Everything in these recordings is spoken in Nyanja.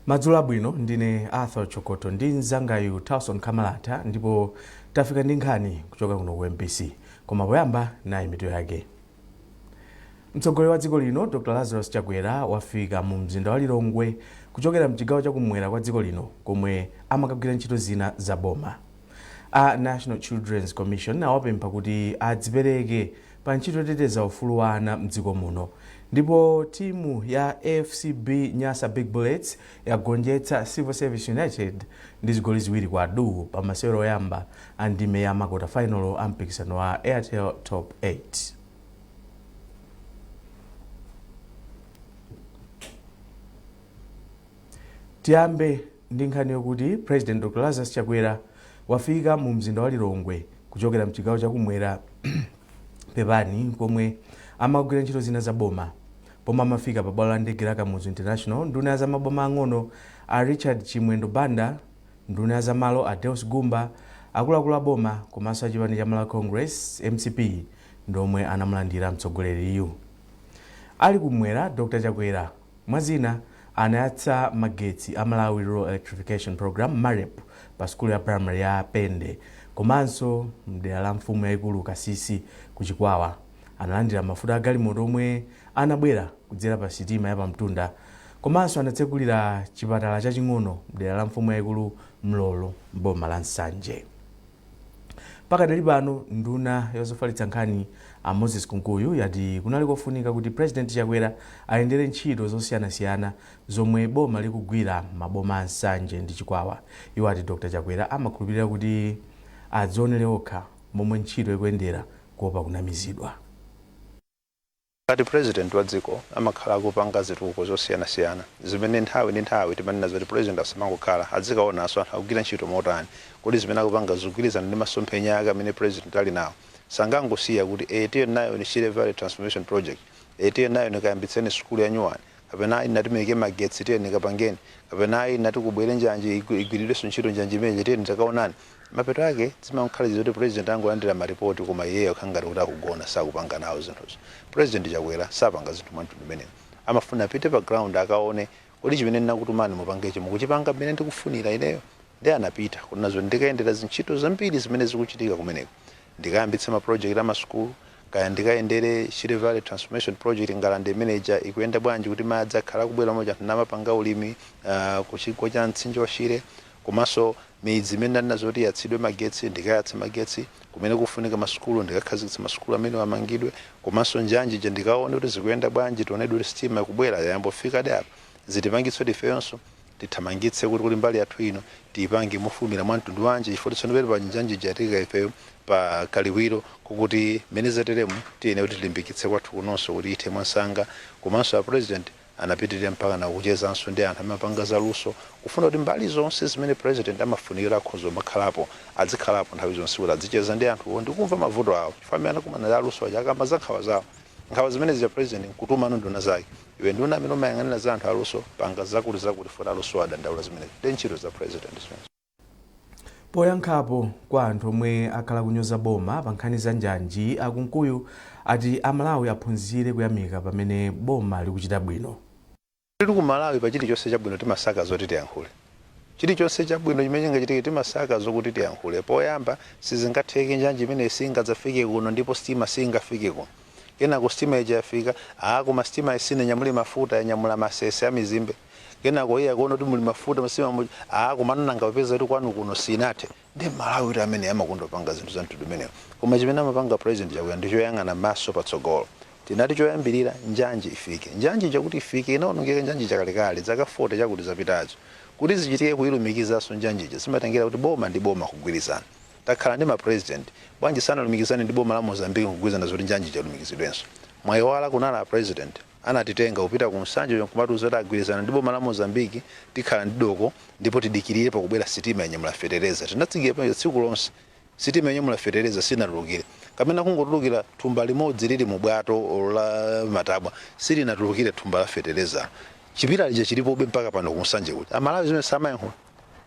Madzulo abwino, ndine Arthur Chokoto ndi mzangayu Towson Kamalata, ndipo tafika ndi nkhani kuchoka kuno ku MBC. Koma poyamba, nayi mitu yake. Mtsogoleri wa dziko lino Dr Lazarus Chakwera wafika mu mzinda wa Lilongwe kuchokera mchigawo chakumwera kwa dziko lino komwe amakagwira ntchito zina za boma. A National Children's Commission awapempha kuti adzipereke pa ntchito yoteteza ufulu wa ana mdziko muno. Ndipo timu ya FCB Nyasa Big Bullets yagonjetsa Civil Service United ndi zigoli 2 kwa duu pa masewero oyamba a ndime ya makota final a mpikisano wa Airtel Top 8. Tiyambe ndi nkhani yokuti President Dr Lazarus Chakwera wafika mu mzinda wa Lilongwe kuchokera mchigawo chakumwera, pepani, komwe amagwira ntchito zina za boma. Pomwe amafika pa bwalo la ndege la Kamuzu International, nduna ya zamaboma ang'ono a Richard Chimwendo Banda, nduna ya zamalo a Deus Gumba, akuluakulu a boma komanso a chipani cha Malawi Congress, MCP, ndomwe anamulandira mtsogoleriyu. Ali kumwera, Dr Chakwera mwazina anayatsa magetsi a Malawi Rural Electrification Program, MAREP, pa sukulu ya primary ya Pende komanso mdera la mfumu yayikulu Kasisi ku Chikwawa. Analandira mafuta a galimoto omwe anabwera kudzera pa sitima yapamtunda komanso anatsekulira chipatala chaching'ono mdera la mfumu yayikulu Mlolo mboma la Nsanje. Pakadali pano, nduna yozofalitsa nkhani a Moses Kunkuyu yati kunali kofunika kuti President Chakwera ayendere ntchito zosiyanasiyana zomwe boma likugwira maboma a Nsanje ndi Chikwawa. Iwo ati Dr Chakwera amakhulupirira kuti adzionere okha momwe ntchito ikuyendera kuopa kunamizidwa. Ngati President wa dziko amakhala akupanga zitukuko zosiyanasiyana zimene nthawi ndi nthawi timanena zoti President asamangokhala, adzikaonanso anthu akugwira ntchito motani, kodi zimene akupanga zikugwirizana ndi masomphenya ake amene President ali nawo. Sangangosiya kuti tiye nayo ni Shire Valley Transformation Project, tiye nayo nikayambitseni sukulu ya nyuwani, kapena ayi nati muyike magetsi, tiye nikapangeni, kapena ayi nati kubwere njanji, igwiridwenso ntchito njanji imeneyi, tiye nitakaonani. Mapeto ake zimakhala zoti President angolandira maripoti koma iyeyo akhala ngati kuti akugona, sakupanga nawo zinthuzo. President Chakwera sapanga zinthu mwa mtundu umenewu. Amafuna apite pa ground akaone kodi chimene ndinakutumani mupangechi mukuchipanga mmene ndikufunira ineyo. Ndi anapita kunena zoti ndikayendera zintchito zambiri zimene zikuchitika kumeneko, ndikayambitse ma project amasukulu, kaya ndikayendere Shire Valley Transformation Project, ngalande imeneja ikuyenda bwanji kuti madzi akhala akubwera moja anthu namapanga ulimi ku chigwa cha mtsinje wa Shire, komanso midzi imene ndanena zoti iyatsidwe magetsi ndikayatse magetsi, kumene kufunika masukulu ndikakhazikitsa masukulu amene amangidwe, komanso njanji ija ndikaone kuti zikuyenda bwanji, tionedi kuti sitima ikubwera yayambofika apa, zitipangitse kuti ifeyonso tithamangitse kuti mbali yathu ino tiyipange mofulumira mwa mtundu wanji, chifukwa tsono pali pa njanji ija tika ifeyo pa kaliwiro kokuti mmene zateremu tiyene kuti tilimbikitse kwathu kunonso kuti ithe mwansanga. Komanso a President anapitirira mpaka na kuchezanso ndi anthu amapanga zaluso, kufuna kuti mbali zonse zimene President amafunikira akhoza makhalapo, azikhalapo nthawi zonse kuti azicheza ndi anthuwo ndi kumva mavuto awo, chifukwa amene anakumana ndi aluso aja akamba za nkhawa zawo, nkhawa zimene zija President nkutuma nduna zake, iwe nduna amene umayang'anira za anthu aluso, panga zakuti zakuti, funa aluso adandaula zimenezi. Ndi ntchito za President zimenezi. Poyankhapo kwa anthu omwe akhala kunyoza boma pa nkhani za njanji, a Kunkuyu ati Amalawi aphunzire kuyamika pamene boma likuchita bwino. Tili ku Malawi, pa chilichonse chabwino timasaka zoti tiyankhule. Chilichonse chabwino chimene chingachitike timasaka zokuti tiyankhule. Poyamba sizingatheke, njanji imene singadzafike kuno ndipo sitima singafike kuno. Kenako sitima ija yafika, koma sitima sinanyamule mafuta, yanyamula masese a mizimbe. Kenako iye akuona kuti muli mafuta msitima muja, koma nanga popeza kuti kwanu kuno sinathe. Ndi Malawi kuti amene amakonda kupanga zinthu za mtundu umenewo. Koma chimene amapanga President Chakwera ndichoyang'ana maso patsogolo. Tinati choyambirira njanji ifike. Njanji ija kuti ifike, inaonongeka njanji chakalekale zaka 40 chakuti zapitazo. Kuti zichitike kuyilumikizanso njanji ija zimatengera kuti boma ndi boma kugwirizana. Takhala ndi ma president, bwanji sanalumikizane ndi boma la Mozambique kugwirizana zoti njanji ija ilumikizidwenso? Mwayiwala kunali a President anatitenga kupita ku Nsanje nkumatiuza kuti agwirizana ndi boma la Mozambique, tikhala ndi doko ndipo tidikirire pakubwera sitima yanyamula fetereza. Tinatsikira pamene tsiku lonse, sitima yanyamula fetereza sinatulukire, kapena kungotulukira thumba limodzi lili mu bwato la matabwa, silinatulukire thumba la fetereza. Chipilala lija chilipobe mpaka pano ku Nsanje. Kuti Amalawi zimene samayankhula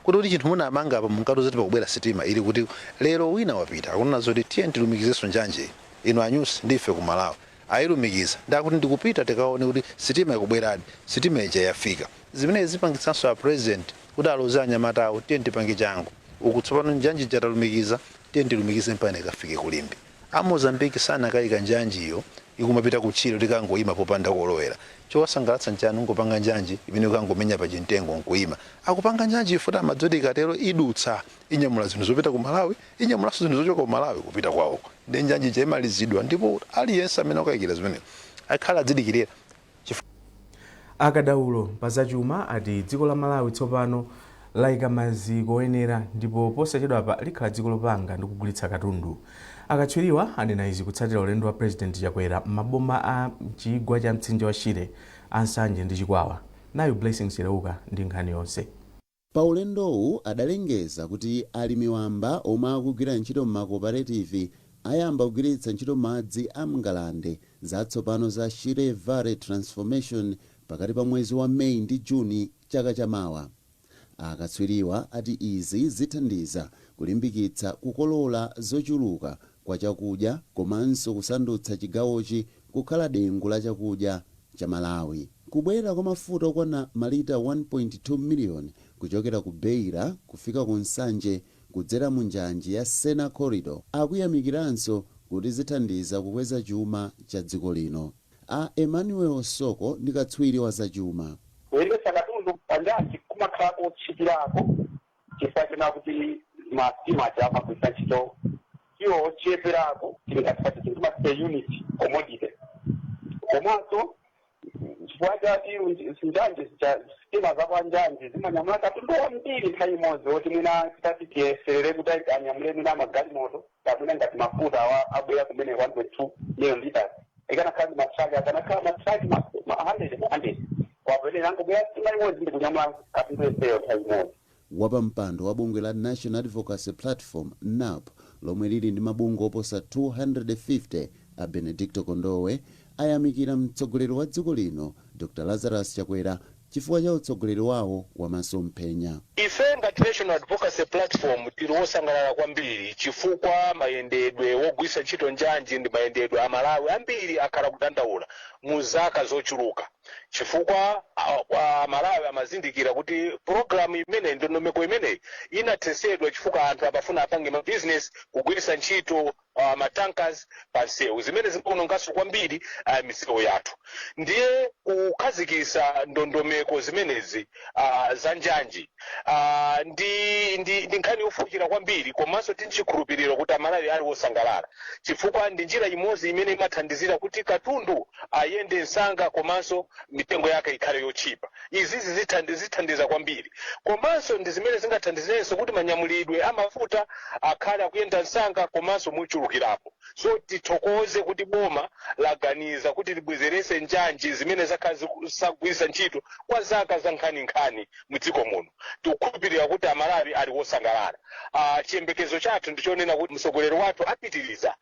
kuti chinthu munamanga apa, munkatiuza kuti pakubwera sitima, ili kuti lero? Wina wapita akunena zoti tiye tilumikizenso njanji inu anyusi ndife ku Malawi. Ayilumikiza ndakuti ndikupita tikaone kuti sitima ikubweradi. Sitima ija yafika. Zimene zipangitsanso a President kuti aloze anyamata awo, "Tiye tipange changu uku tsopano, njanji ija talumikiza, tiye tilumikize mpaka ikafike kuLimbe." A Mozambiki sanakayika njanjiyo ikumapita kutchire kuti kangoyima popanda kolowera. Chowasangalatsa nchani ungopanga njanji imene ukangomenya pa chimtengo nkuyima? Akupanga njanji ifuta amadzoti ikatero idutsa, inyamula zinthu zopita ku Malawi, inyamulanso zinthu zochoka ku Malawi kupita kwawoko. Ndi njanji ija imalizidwa, ndipo aliyense amene akayikira zimenezo akhala adzidikirira. Akadaulo pa zachuma ati dziko la Malawi tsopano layika maziko oyenera ndipo posachedwapa likhala dziko lopanga ndi kugulitsa katundu. Akatswiriwa anena izi kutsatira ulendo wa President Chakwera m'maboma a mchigwa cha mtsinje wa Shire a Nsanje ndi Chikwawa. Nayu Blessing Seleuka ndi nkhani yonse. Pa ulendowu adalengeza kuti alimi wamba omwe akugwira ntchito m'makooperative ayamba kugwiritsa ntchito madzi a mngalande zatsopano za Shire Valley Transformation pakati pa mwezi wa Meyi ndi Juni chaka chamawa. Akatswiriwa ati izi zithandiza kulimbikitsa kukolola zochuluka kwa chakudya komanso kusandutsa chigawochi kukhala dengu la chakudya cha Malawi. Kubwera kwa mafuta okwana malita 1.2 miliyoni kuchokera ku Beira kufika ku Nsanje kudzera mu njanji ya Sena Corridor akuyamikiranso kuti zithandiza kukweza chuma cha dziko lino. A Emmanuel Soko ndi katswiri wa zachuma. Kuyendetsa katundu panjanji kumakhala kotchipirako chifukwa chena kuti masitima aja amagwiritsa ntchito fuel ocheperako tingatipati chinthu per unit commodity. Komanso chifukwa chati njanji, sitima zapanjanji zimanyamula katundu wambiri nthawi imodzi, woti mwina titati tiyeserere kuti anyamule mwina magalimoto kapena ngati mafuta awa abwera kumene 1.2 million liters, ikanakhala ndi matraki, akanakhala matraki ma 100 100 kwapene nangobwera sitima imodzi ndi kunyamula katundu yenseyo nthawi imodzi. Wapampando wa bungwe la National Advocacy Platform, NAP, lomwe lili ndi mabungwe oposa 250, a Benedicto Kondowe, ayamikira mtsogoleri wa dziko lino Dr Lazarus Chakwera chifukwa cha utsogoleri wawo wamasomphenya. Ife ngati National Advocacy Platform tili wosangalala kwambiri chifukwa mayendedwe wogwiritsa ntchito njanji ndi mayendedwe Amalawi ambiri akhala kudandaula mu zaka zochuluka, chifukwa Amalawi amazindikira kuti pulogalamu imeneyi, ndondomeko imeneyi inathetsedwa chifukwa anthu amafuna apange mabizinesi kugwiritsa ntchito matankers pa msewu, zimene zimaononganso kwambiri misewu yathu. Ndiye kukhazikitsa ndondomeko zimenezi za njanji ndi nkhani yofunikira kwambiri. Komanso tinchikhulupiriro kuti Amalawi ali wosangalala chifukwa ndi njira imodzi imene imathandizira kuti katundu ayende msanga komanso mitengo yake ikhale yotchipa. Izizi zithandiza kwambiri, komanso ndi zimene zingathandizirenso kuti manyamulidwe amafuta akhale akuyenda msanga komanso muchulukirapo. So tithokoze kuti boma laganiza kuti libwezerese njanji zimene zakhala zisagwiritsa ntchito kwa zaka za nkhaninkhani mdziko muno. Tikukhulupirira kuti Amalawi ali wosangalala. Chiyembekezo chathu ndichonena kuti mtsogoleri wathu apitiriza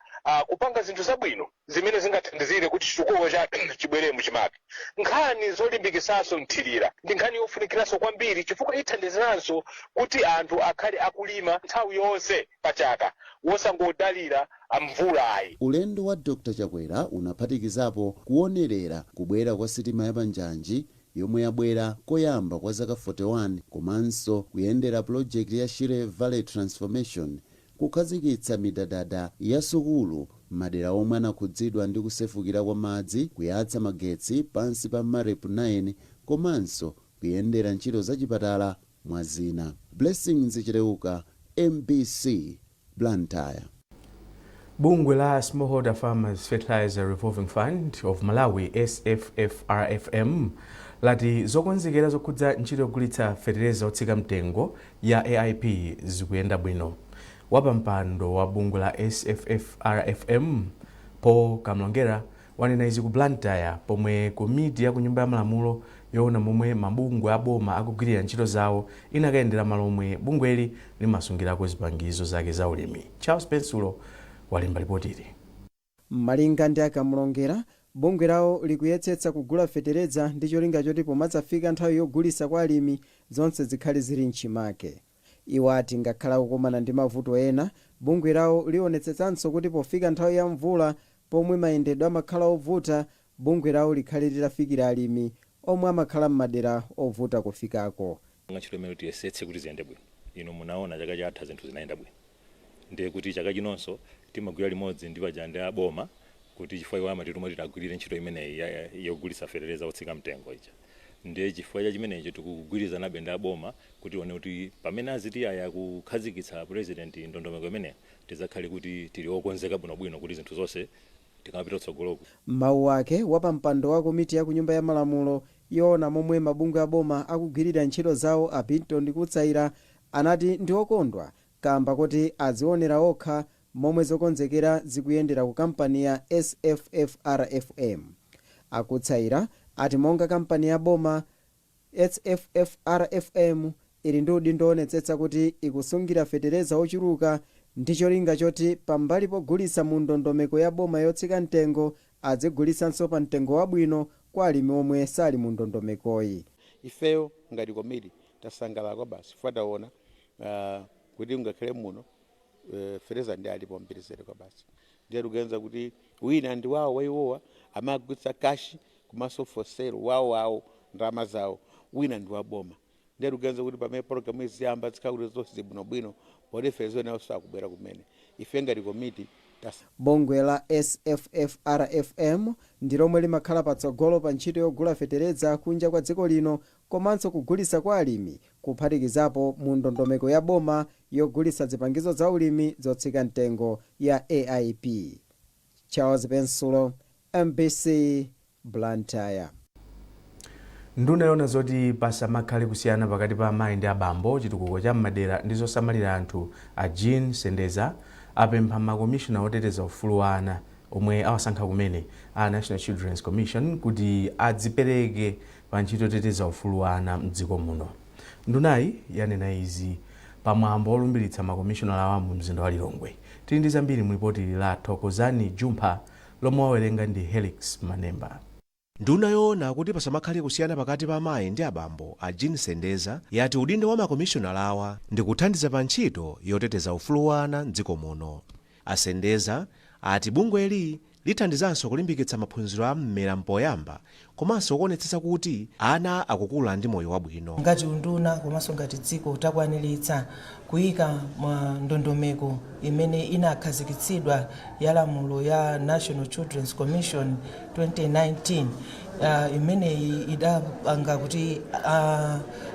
kupanga zinthu zabwino zimene zingathandizire kuti chitukuko chathu chibwere muchimake. Nkhani zolimbikisanso mthirira ndi nkhani yofunikiranso kwambiri chifukwa ithandiziranso kuti anthu akhale akulima nthawi yonse pachaka, wosangodalira mvula ayi. Ulendo wa Dr Chakwera unaphatikizapo kuonerera kubwera kwa sitima yapanjanji yomwe yabwera koyamba kwa zaka 41, komanso kuyendera pulojekiti ya Shire Valley Transformation, kukhazikitsa midadada ya sukulu madera omwe anakhudzidwa ndi kusefukira kwa madzi, kuyatsa magetsi pansi pa MAREP 9, komanso kuyendera ntchito zachipatala, mwa zina. Blessings Chileuka, MBC, Blantyre. Bungwe la Smallholder Farmers Fertilizer Revolving Fund of Malawi, SFFRFM, lati zokonzekera zokhudza ntchito yogulitsa fetereza otsika mtengo ya AIP zikuyenda bwino. Wapampando wa bungwe la SFFRFM, Paul Kamlongera, wanena izi ku Blantyre pomwe komiti ya ku Nyumba ya Malamulo yoona momwe mabungwe aboma akugwirira ntchito zawo inakayendera malo omwe bungweli limasungirako zipangizo zake za ulimi. Charles Pensulo walemba ripotili. Malinga ndi Akamulongera, bungwe lawo likuyetsetsa kugula fetereza ndi cholinga choti pomadzafika nthawi yogulitsa kwa alimi zonse zikhale zili mchimake. Iwo ati ngakhala kukumana ndi mavuto ena, bungwe lawo lionetsetsanso kuti pofika nthawi ya mvula Pomwe mayendedwe amakhala ovuta, bungwe lawo likhale litafikira alimi omwe amakhala m'madera ovuta kufikako. Ntchito imene tiyesetse kuti ziyende bwino. Inu munaona chaka chatha zinthu zinayenda bwino, ndiye kuti chaka chinonso timagwira limodzi ndi paja ndi aboma, kuti chifukwa iwo amatituma kuti tagwirire ntchito imeneyi yogulitsa fetereza otsika mtengo ija. Ndiye chifukwa cha chimenecho tikugwirizanabe ndi aboma kuti tione kuti pamene aziti aya kukhazikitsa president ndondomeko imeneyi, tizakhale kuti tili okonzeka bwinobwino kuti zinthu zonse tikamapita kutsogoloku. Mawu ake, wapampando wa komiti ya kunyumba ya malamulo yoona momwe mabungwe aboma akugwirira ntchito zawo, a Binton Kutsaira, anati ndi okondwa kamba kuti azionera okha momwe zokonzekera zikuyendera ku kampani ya SFFRFM. Akutsaira ati monga kampani ya boma, SFFRFM ili ndi udindo woonetsetsa kuti ikusungira fetereza ochuluka ndi cholinga choti pambali pogulitsa mu ndondomeko ya boma yotsika mtengo, adzigulitsanso pa mtengo wabwino kwa alimi omwe sali mu ndondomekoyi. Ifeyo ngati komiti tasangalala kwa basi chifukwa taona kuti ngakhale muno fereza ndi alipo mpirizere kwa basi. Ndiye tikuganiza kuti wina ndi wawo waiwowa amagulitsa cash komanso for sale wawo wawo ndalama zawo, wina ndi waboma. Ndiye tikuganiza kuti pamene program iziyamba zikhala kuti zonse zibwinobwino, poti fereza nayo sakubwera kumene. Ife ngati komiti Bungwe la SFFRFM ndi lomwe limakhala patsogolo pa ntchito yogula fetereza kunja kwa dziko lino komanso kugulitsa kwa alimi, kuphatikizapo mu ndondomeko ya boma yogulitsa zipangizo za ulimi zotsika mtengo ya AIP. Charles Pensulo, MBC, Blantyre. Nduna yoona zoti pasamakhale kusiyana pakati pa amayi ndi abambo, chitukuko cha m'madera ndi zosamalira anthu, a Jean Sendeza, apempha makomishona oteteza ufulu wa ana omwe awasankha kumene a National Children's Commission kuti adzipereke pa ntchito yoteteza ufulu wa ana mdziko muno. Ndunayi yanena izi pamwambo wolumbiritsa makomishonala awa mu mzinda wa Lilongwe. Tili ndi zambiri mu ripoti la Thokozani Jumpha lomwe wawerenga ndi Helix Manemba. Nduna yoona kuti pasamakhale kusiyana pakati pa amayi ndi abambo, a Jean Sendeza, yati udindo wa makomishonala awa ndi kuthandiza pa ntchito yoteteza ufulu wa ana mdziko muno. Asendeza ati bungweli lithandizanso kulimbikitsa maphunziro a mmera mpoyamba komanso kuonetsetsa kuti ana akukula ndi moyo wabwino. Ngati unduna komanso ngati dziko takwaniritsa kuyika mwa ndondomeko imene inakhazikitsidwa ya lamulo ya National Children's Commission 2019. Imeneyi idapanga kuti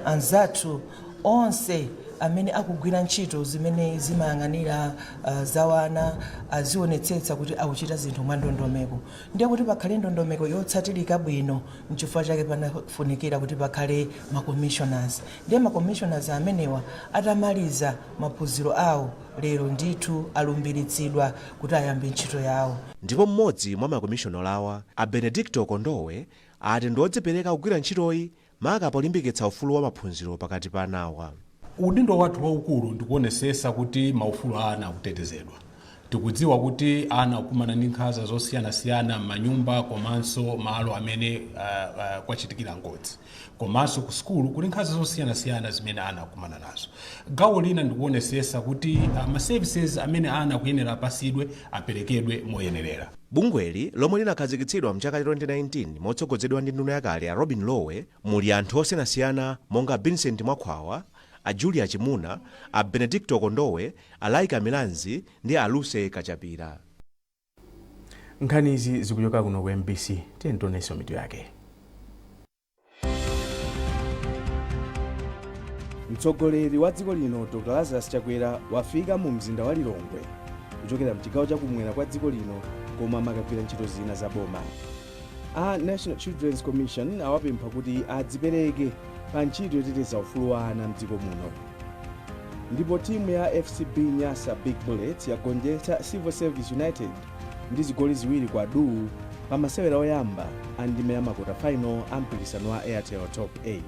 anzathu onse amene akugwira ntchito zimene zimayang'anira zawana azionetsetsa kuti akuchita zinthu mwa ndondomeko, ndiye kuti pakhale ndondomeko yotsatirika bwino. Nchifukwa chake panafunikira kuti pakhale ma commissioners. Ndiye ma commissioners amenewa atamaliza maphunziro awo, lero ndithu alumbiritsidwa kuti ayambe ntchito yawo. Ndipo mmodzi mwa makomishonala awa, a Benedicto Kondowe, ati ndi odzipereka kugwira ntchitoyi, maka polimbikitsa ufulu wa maphunziro pakati pa anawa. Udindo wathu waukulu ndikuonesesa kuti maufulu a ana akutetezedwa. Tikudziwa kuti ana akumana ndi nkhanza zosiyanasiyana m'manyumba komanso malo amene kwachitikira ngozi, komanso ku sukulu kuli nkhanza zosiyanasiyana zimene ana akumana nazo. Gawo lina ndikuonesesa kuti ma services amene ana akuyenera apasidwe aperekedwe moyenerera. Bungweli, lomwe linakhazikitsidwa mchaka cha 2019 motsogozedwa ndi nduna yakale a Robin Lowe, muli anthu osiyanasiyana monga Vincent Mwakhwawa, a Julia Chimuna, a Benedicto Kondowe, a Laika Milanzi ndi a Luse Kachapira. Nkhani izi zikuchoka kuno ku MBC. Tiye tionenso mitu yake. Mtsogoleri wa dziko lino Dr Lazarus Chakwera wafika mu mzinda wa Lilongwe kuchokera mchigawo chakumwera kwa dziko lino koma amakagwira ntchito zina za boma. A National Children's Commission awapempha kuti adzipereke pa ntchito yoteteza ufulu wa ana mdziko muno. Ndipo timu ya FCB Nyasa Big Bullets yagonjetsa Civil Service United ndi zigoli 2-0 pa masewera oyamba a ndime ya ma quarter final a mpikisano wa Airtel Top 8.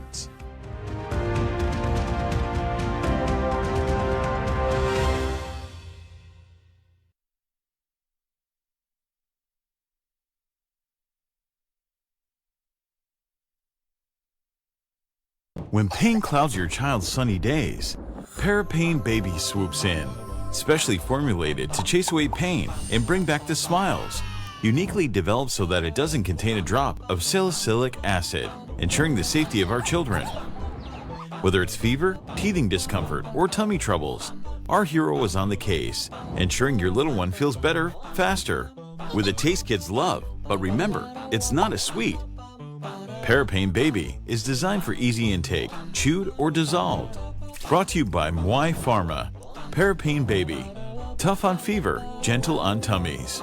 When pain clouds your child's sunny days, Parapain Baby swoops in, specially formulated to chase away pain and bring back the smiles. Uniquely developed so that it doesn't contain a drop of salicylic acid, ensuring the safety of our children. Whether it's fever, teething discomfort, or tummy troubles, our hero is on the case, ensuring your little one feels better, faster. With a taste kids love, but remember, it's not as sweet. Parapain Baby is designed for easy intake, chewed or dissolved. Brought to you by Mwai Pharma. Parapain Baby. Tough on fever, gentle on tummies.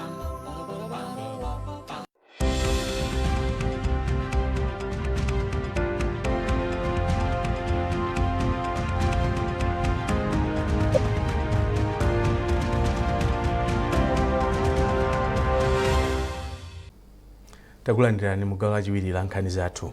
Takulandirani mu gawo lachiwiri la nkhani zathu.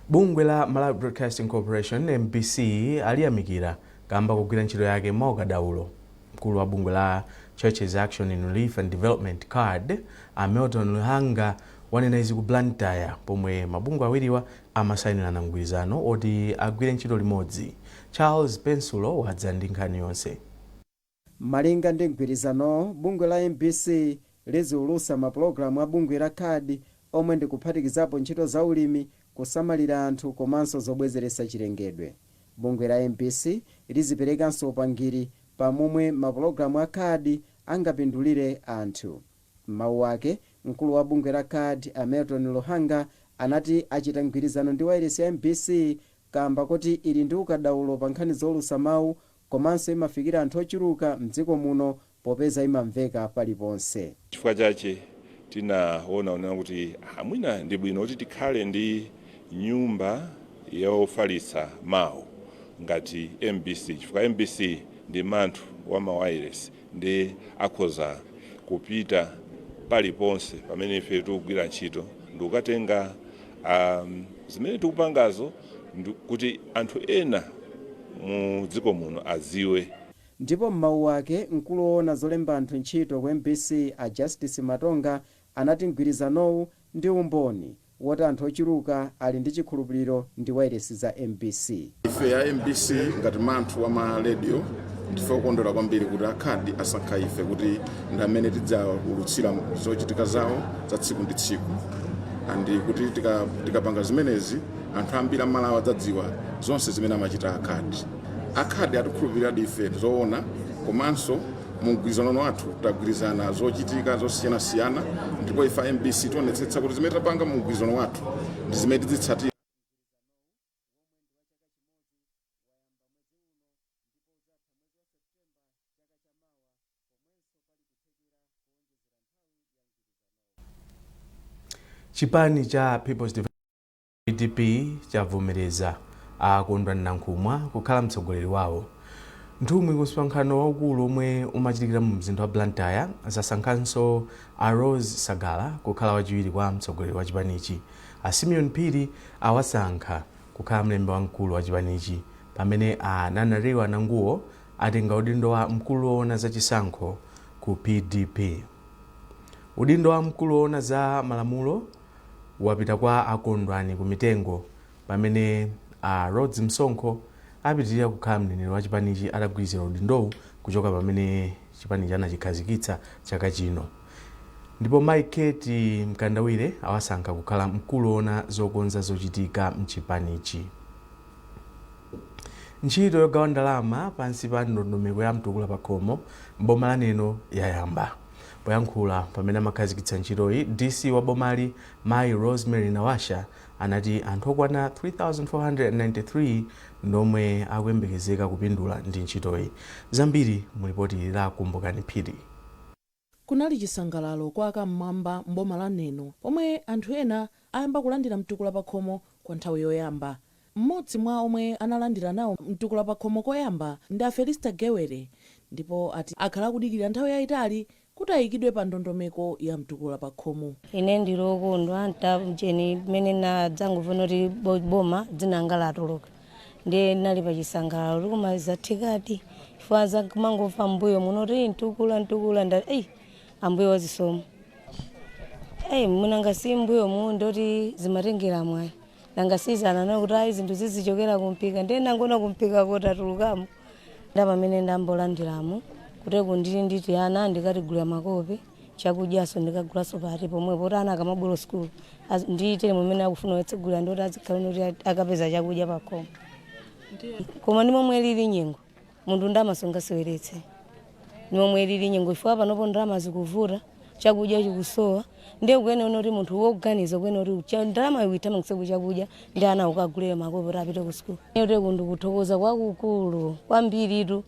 Bungwe la Malawi Broadcasting Corporation, MBC, aliyamikira kamba kugwira ntchito yake mwaukadaulo. Mkulu wa bungwe la Churches Action in Relief and Development, CARD, a Milton Luhanga, wanena izi ku Blantyre pomwe mabungwe awiriwa amasayinirana mgwirizano oti agwire ntchito limodzi. Charles Pensulo wadza ndi nkhani yonse. Malinga ndi mgwirizanowo, bungwe la MBC liziulutsa mapulogalamu a bungwe la CARD omwe ndikuphatikizapo ntchito za ulimi, kusamalira anthu komanso zobwezeretsa chilengedwe. Bungwe la MBC liziperekanso upangiri pamomwe mapulogalamu a CARD angapindulire anthu. M'mawu ake, mkulu wa bungwe la CARD a Milton Luhanga anati achita mgwirizano ndi wailesi ya MBC kamba kuti ili ndi ukadaulo pa nkhani zolusa mawu komanso imafikira anthu ochuluka mdziko muno popeza imamveka paliponse. Chifukwa chache tinaona unena kuti mwina ndi bwino kuti tikhale ndi nyumba yofalitsa mawu ngati MBC, chifukwa MBC ndi manthu wa mawayilesi ndi akhoza kupita paliponse pamene ife tikugwira ntchito ndikukatenga zimene tikupangazo kuti anthu ena mu dziko muno aziwe. Ndipo m'mawu ake, mkulu woona zolemba anthu ntchito ku MBC a Justice Matonga anati mgwirizanowu ndi umboni woti anthu ochuluka ali ndi chikhulupiriro ndi wailesi za MBC. Ife ya MBC ngati manthu wa ma radio ndife okondwera kwambiri kuti a CARD asankha ife kuti ndi amene tidzaulutsira zochitika zawo za tsiku ndi tsiku, and kuti tikapanga zimenezi anthu ambiri amalawi adzadziwa zonse zimene amachita a CARD. A CARD atikhulupiriradi ife zoona, komanso mu mgwirizano wathu tagwirizana zochitika zosiyanasiyana, ndipo ife a MBC tionetsetsa kuti zimene tapanga mu mgwirizano wathu ndi zimene tidzitsatira. Chipani cha People's PDP chavomereza a Kondwani Nankhumwa kukhala mtsogoleri wawo. Nthumwi ku msonkhano waukulu omwe umachitikira mu mzinda wa Blantyre zasankhanso a Rose Sagala kukhala wachiwiri kwa mtsogoleri wa chipanichi. A Simeon Phiri awasankha kukhala mlembi wamkulu wa chipanichi, pamene a Nanariwa Nanguwo atenga udindo wa mkulu woona za chisankho ku PDP. Udindo wa mkulu woona za malamulo wapita kwa Akondwani ku Mitengo, pamene a Rhodes Msonkho apitirira kukhala mneneri wa chipanichi atagwirizira udindowu kuchoka pamene chipanichi anachikhazikitsa chaka chino. Ndipo Mike Keti Mkandawire awasankha kukhala mkulu woona zokonza zochitika mchipanichi. Ntchito yogawa ndalama pansi pa ndondomeko ya mtukula pakhomo mboma la Neno yayamba. Poyankhula pamene amakhazikitsa ntchitoyi, DC wa bomali mayi Rosemary Nawasha anati anthu okwana 3493 ndomwe akuyembekezeka kupindula ndi ntchitoyi. Zambiri mulipoti la Kumbukani Phiri. Kunali chisangalalo kwa akam'mwamba mboma la Neno pomwe anthu ena ayamba kulandira mtukula pakhomo kwa nthawi yoyamba. Mmodzi mwa omwe analandira nawo mtukula pakhomo koyamba ndi a Felista Gewere, ndipo ati akhala akudikirira nthawi yayitali kuti ayikidwe pa ndondomeko ya mtukula pakhomo. Ine ndili okondwa ntajeni mmene nadzangomva kuti boma dzina latuluka, ndiye nali pa chisangalalo koma zathekadi, chifukwa zamangomva mbuyo muno kuti mtukula mtukula, nda eyi ambuye wazisomo eyi munanga si mbuyo mu ndoti zimatengera mwayi, nanga sizana kuti ayi zinthu zizichokera kumpika, ndiye nangona kumpika kotatulukamo nda pamene ndambolandiramo kuti ndili nditi ana ndikatigulira makope. Chakudyaso ndikagulaso pati pomwepo kuti ana akamabwera sukulu ndiite mumene akufuna kutsegula, ndoti azikhala noti akapeza chakudya pakhomo. Koma ndi momwe lili nyengo, munthu ndamasungaseweretse ndi momwe lili nyengo, chifukwa panopo ndalama zikuvuta, chakudya chikusowa. Ndiye kuyenera kuti munthu woganiza kuyenera kuti ndalama iwithamangitse chakudya ndi ana ukagulire makopo kuti apite ku sukulu. Kuti ndikuthokoza kwakukulu kwambiritu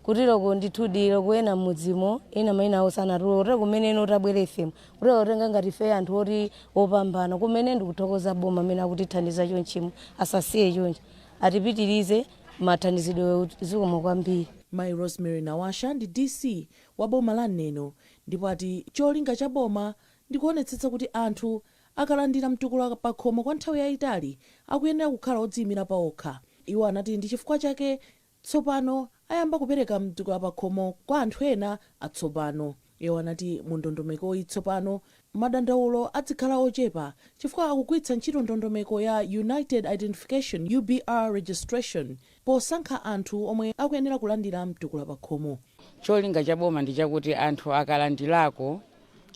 kutiroko ndithudiro kuyena m'mudzimo ena mayina awo sanatuluke kuti kumene eno tabwera ifemo kuti otenga ngati ife anthu oti opambana kumene. Ndikuthokoza boma amene akutithandiza chonchimo, asasiye chonchi, atipitirize mathandizidwe. Zikomo kwambiri. Mayi Rosemary Nawasha ndi DC wa boma la Neno, ndipo ati cholinga cha boma ndikuonetsetsa kuti anthu akalandira mtukula pakhomo kwa nthawi yayitali akuyenera kukhala odziyimira paokha. Iwo anati ndi chifukwa chake tsopano ayamba kupereka mtukula pakhomo kwa anthu ena atsopano. Iwo anati mu ndondomekoyi tsopano madandaulo adzikhala ochepa chifukwa akugwiritsa ntchito ndondomeko ya United Identification UBR registration posankha anthu omwe akuyenera kulandira mtukula pakhomo. Cholinga cha boma ndi chakuti anthu akalandilako,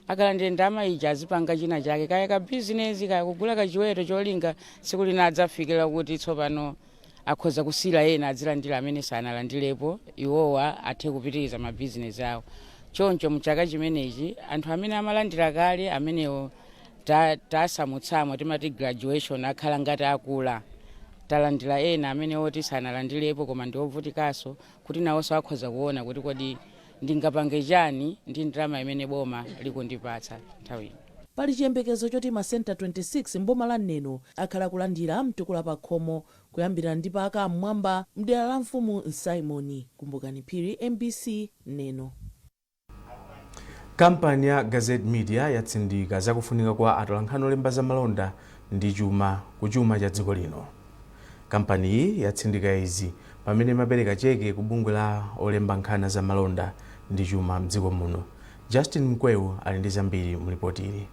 akalandira ndalama ija, azipanga china chake, kaya ka bizinesi, kaya kugula kachiweto, cholinga tsiku lina adzafikira kuti tsopano akhoza kusiyira ena azilandira amene sanalandirepo, iwowa athe kupitiriza mabizinesi awo. Choncho mchaka chimenechi anthu amene amalandira kale amenewo tasamutsamo, timati graduation, akhala ngati akula. Talandira ena amene oti sanalandirepo koma ndi ovutikanso, kuti nawonso akhoza kuona kuti kodi ndingapange chani ndi ndalama imene boma likundipatsa nthawi ino. Pali chiyembekezo choti masenta 26 mboma la Neno akhala kulandira mtukula pakhomo kuyambira ndi paka mmwamba mdera la mfumu Simoni. Kumbukani Phiri, MBC, Neno. Kampani ya Gazette Media yatsindika zakufunika kwa atolankhani olemba zamalonda ndi chuma kuchuma cha dziko lino. Kampani iyi yatsindika izi pamene imapereka cheke ku bungwe la olemba nkhani zamalonda ndi chuma mdziko muno. Justin Mkwewu ali ndi zambiri mu ripoti ili.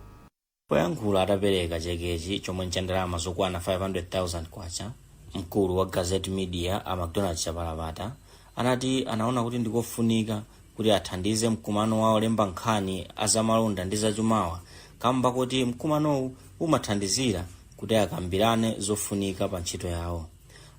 Poyankhula atapereka chekechi, chomwe ncha ndalama zokwana 500,000 kwacha, mkulu wa Gazette Media a McDonald Chapalapata anati anaona kuti ndikofunika kuti athandize mkumano wa olemba nkhani azamalonda ndi zachumawa, kamba kuti mkumanowu umathandizira kuti akambirane zofunika pa ntchito yawo.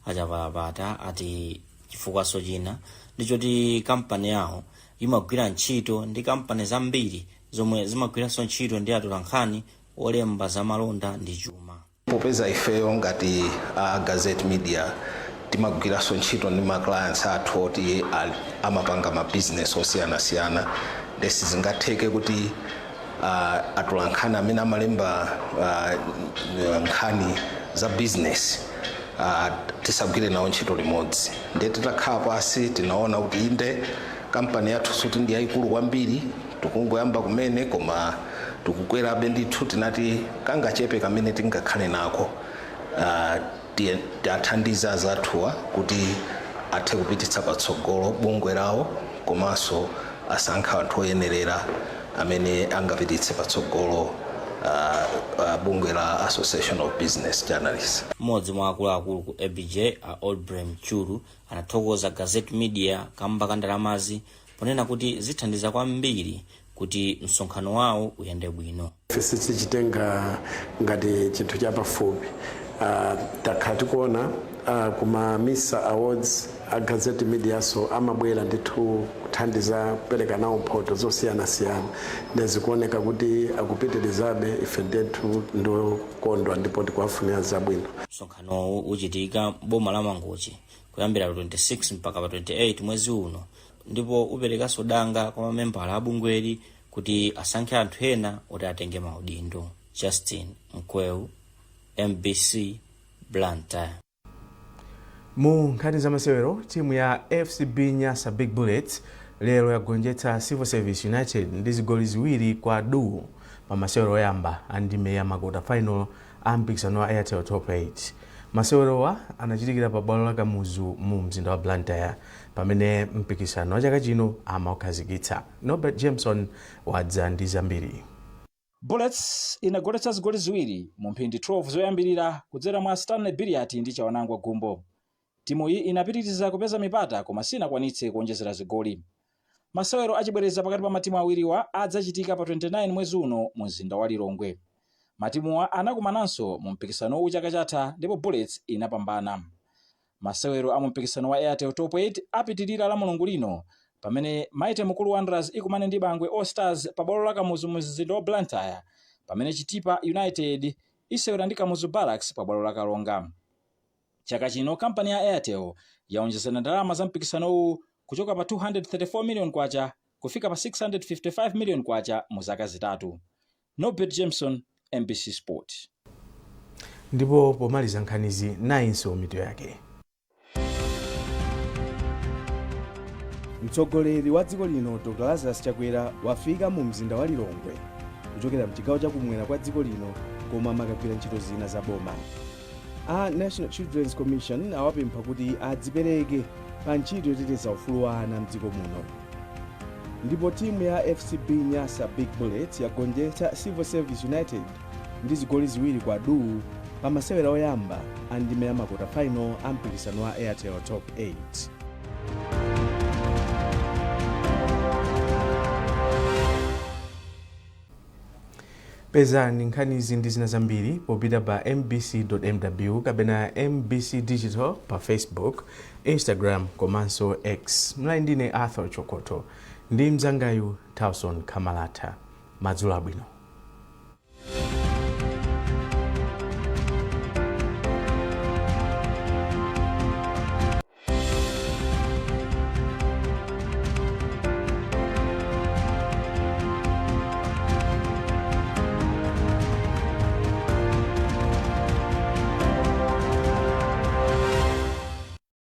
Achapalapata ati chifukwaso china ndichoti kampani yawo imagwira ntchito ndi kampani zambiri zomwe zimagwiranso ntchito ndi atolankhani olemba zamalonda ndi chuma. Popeza ifeyo ngati a Gazette Media timagwiranso ntchito ndi ma clients athu oti amapanga ma business osiyanasiyana, ndesi zingatheke kuti atolankhani amene amalemba nkhani za business tisagwire nawo ntchito limodzi. Ndiye titakhala pasi tinaona kuti inde, kampani yathu suti ndi yayikulu kwambiri, tikungoyamba kumene koma tikukwerabe ndithu. Tinati kangachepe kamene tingakhale nako tiathandize azathuwa kuti athe kupititsa patsogolo bungwe lawo komanso asankhe anthu oyenerera amene angapititse patsogolo bungwe la Association of Business Journalists. Mmodzi mwa akuluakulu ku ABJ a Oldbrem Chulu anathokoza Gazette Media kamba ka ndalamazi, ponena kuti zithandiza kwambiri kuti msonkhano wawo uyende bwino. Ife sitichitenga ngati chinthu chapafupi. Takhala tikuona kuma MISA Awards a Gazette Mediaso amabwera ndithu kuthandiza kupereka nawo mphoto zosiyanasiyana. Ndezikuoneka kuti akupitirizabe. Ife ndithu ndikondwa ndipo tikuwafunira zabwino. Msonkhanowu uchitika boma la Mangochi kuyambira pa 26 mpaka pa 28 mwezi uno, ndipo uperekanso danga kwa mamembala a bungweli kuti asankhe anthu ena oti atenge maudindo. Justin Mkweu, MBC, Blantyre. Mu nkhani za masewero, timu ya FCB Nyasa Big Bullets lero yagonjetsa Civil Service United ndi zigoli 2-0 pa masewero oyamba a ndime ya ma quarter final a mpikisano wa Airtel Top 8. Masewerowa anachitikira pa bwalo la Kamuzu mu mzinda wa Blantyre pamene mpikisano wa chaka chino amaukhazikitsa. Norbert Jameson wadza ndi zambiri. Bullets inagoletsa zigoli 2 mu mphindi 12 zoyambirira kudzera mwa Stanley Billiat ndi Chawanangwa Gumbo. Timu iyi inapitiriza kupeza mipata koma sinakwanitse kuonjezera zigoli. Masewero achibwereza pakati pa matimu awiriwa adzachitika pa 29 mwezi uno mu mzinda wa Lilongwe. Matimuwa anakumananso mu mpikisanowu chaka chatha ndipo Bullets inapambana. Masewero a mu mpikisano wa Airtel Top 8 apitirira la Mulungu lino pamene Mighty Mukuru Wanderers ikumane ndi Bangwe All Stars pa bwalo la Kamuzu mu mzinda wa Blantyre, pamene Chitipa United isewera ndi Kamuzu Barracks pa bwalo la Kalonga. Chaka chino kampani ya Airtel yaonjezera ndalama za mpikisanowu kuchoka pa 234 million kwacha kufika pa 655 million kwacha mu zaka 3. Norbert Jameson, MBC Sport. Ndipo pomaliza nkhanizi, nayinso mitu yake. Mtsogoleri wa dziko lino Dr Lazarus Chakwera wafika mu mzinda wa Lilongwe kuchokera mchigawo chakumwera kwa dziko lino koma amakagwira ntchito zina za boma. A National Children's Commission awapempha kuti adzipereke pa ntchito yoteteza ufulu wa ana mdziko muno. Ndipo timu ya FCB Nyasa Big Bullets yagonjetsa Civil Service United ndi zigoli 2 kwa duu pa masewera oyamba a ndime ya ma quarter final a mpikisano wa Airtel Top 8. Pezani nkhanizi ndi zina zambiri popita pa mbc.mw kapena MBC Digital pa Facebook, Instagram komanso X. Mlali ndine Arthur Chokoto ndi mzangayu Towson Kamalata. Madzulo abwino.